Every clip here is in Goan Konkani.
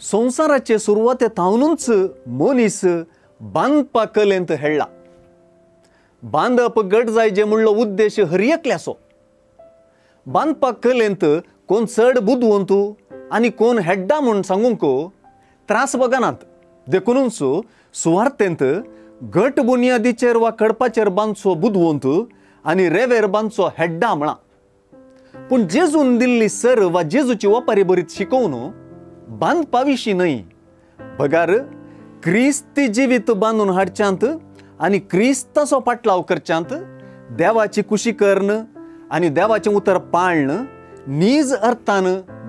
संवसाराचे सुरवाते थावनूच मनीस बांदपा कलेंत हेळ्ळा. बांदप घट जायचे म्हणलो उद्देश हर एकल्याचो. बांदपा कलेंत कोण चड बुदवंत आनी कोण हेड्डा म्हूण सांगूंक त्रास बगनात. देखूनच सुवार्थेंत घट बुनियादीचेर वा खडपाचेर बांदचो बुदवंत आनी रेवेर बांदचो हेड्डा म्हळा. पूण जेजून दिल्ली सर वा जेजूची वपारी बरीत शिकोवन बांदपा विशीं न्हय, बगार क्रिस्ती जिवीत बांदून हाडच्यांत आनी क्रिस्ताचो पाटलाव करच्यांत देवाची कुशी कर्ण आनी देवाचें उतर पाळण नीज अर्थान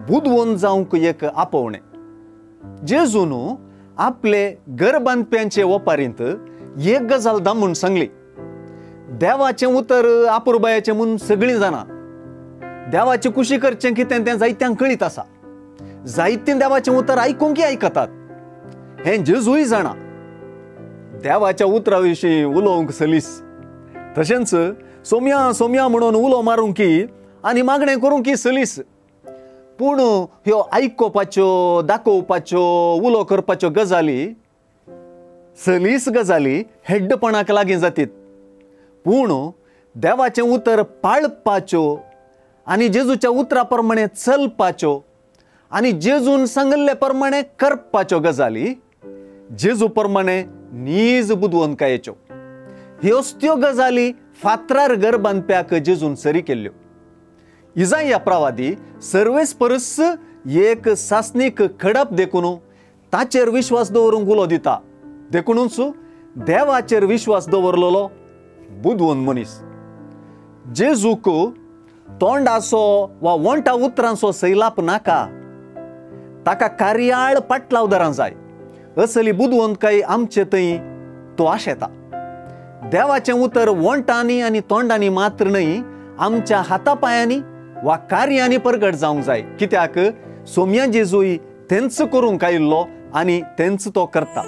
बुदवंत जावंक एक आपोवणें. जेजून आपले घर बांदप्यांचे वपारींत एक गजाल दामून सांगली. देवाचें उतर आपुरबायाचें म्हूण सगळीं जाणां. देवाची कुशी करचें कितें तें जायत्यांक कळीत आसा. जायतीं देवाचें उतर आयकूंक आयकतात हें जेजूय जाणा. देवाच्या उतरा विशीं उलोवंक सलीस, तशेंच सोम्या सोम्या म्हणून उलो मारूंक आनी मागणें करूंक सलीस. पूण ह्यो आयकुपाच्यो, दाखोवपाच्यो, उलो करपाच्यो गजाली सलीस गजाली हेड्डपणाक लागीं जातीत. पूण देवाचें उतर पाळपाच्यो आनी जेजूच्या उतरा प्रमाणे चलपाच्यो आनी जेजून सांगिल्ले प्रमाणे करपाच्यो गजाली जेजू प्रमाणे नीज बुदवंतकायेच्यो. ह्योच त्यो गजाली फातरार घर बांदप्याक जेजून सरी केल्ल्यो. इजाया प्रवादी सर्वेस परस एक सासणीक खडप देखून ताचेर विश्वास दवरूंक उलो दिता. देखूनच देवाचेर विश्वास दवरलेलो बुदवंत मनीस. जेजूक तोंडाचो वा वंटा उतरांचो सैलाप नाका, ताका कार्याळ पाटलावदारां जाय. असली बुदवंतकाय आमचे थंय तो आशेता. देवाचें उतर वंटांनी आनी तोंडांनी मात्र न्हय, आमच्या हातापायांनी वा कार्यांनी परगट जावंक जाय. कित्याक सोम्या जेजूय तेंच करूंक आयिल्लो आनी तेंच तो करता.